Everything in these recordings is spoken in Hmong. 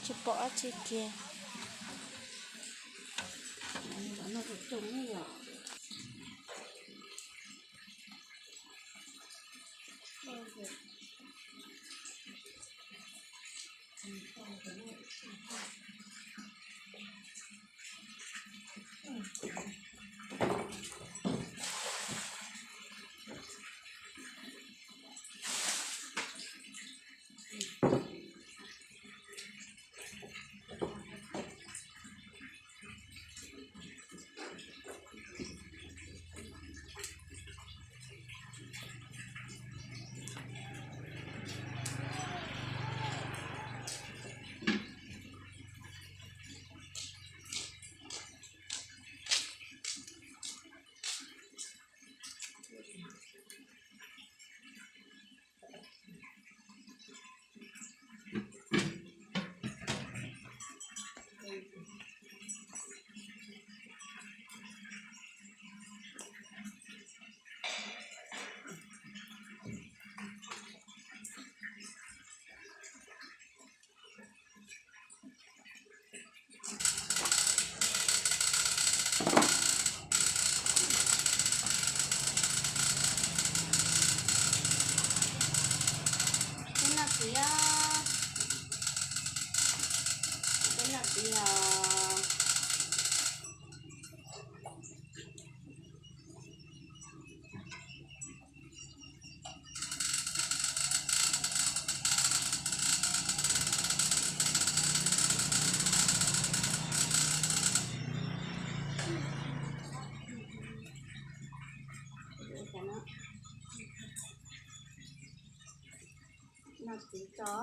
Tsis pom dab tsi kiag. Tso.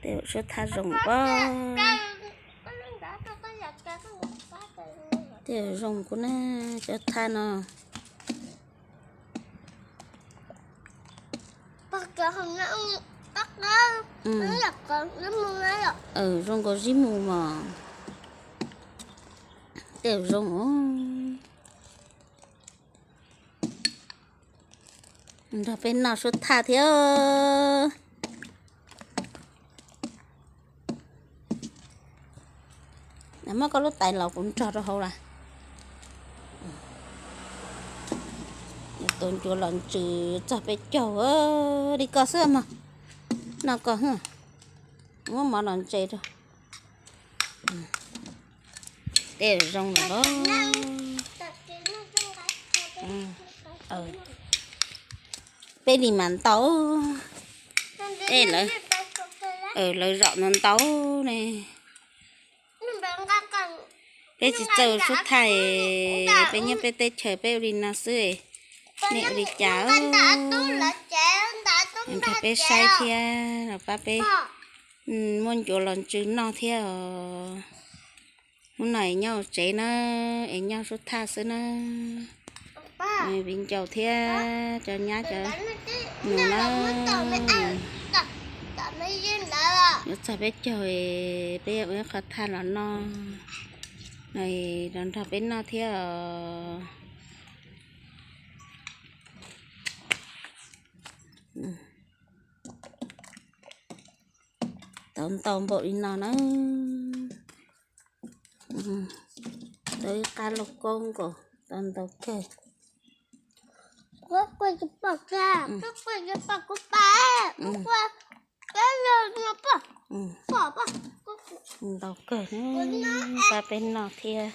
Tej zaum suab thaj zoo pob. Tej zaum zoo kuv na, suab thaj no. Zoo nkaus zib mus mos. Tej zaum zoo. Nrog peb noj suab thaj thiab. Muab koj lub tais los kuv nrog rau hauv las. Tus ncuav los ntsws txog peb caug li koj xwb mog. Noj koj, muab mov los ntse rau. Tej zoo lawm. Peb li mas ntau. Tej lawv zom no ntau ne. Peb tsis txawj suab thaj, peb nyob peb teb chaws peb ua li no xwb. Nej ua li cas? Nrog peb saib thiab los pab peb muab ncuav los ntsws noj thiab os. Hnub no es nyob hauv tsev na, es nyob suab thaj xwb na. Viv ncaus thiab cov nyab cov nus na, yuav txog peb caug, peb ua ib qho thaj los noj, los nrog peb noj thiab os. Tau ntau npaum li no na. Tau ib qab lauj kaub nkaus, tau ntau kawg. Ntau kawg, pab peb noj thiab.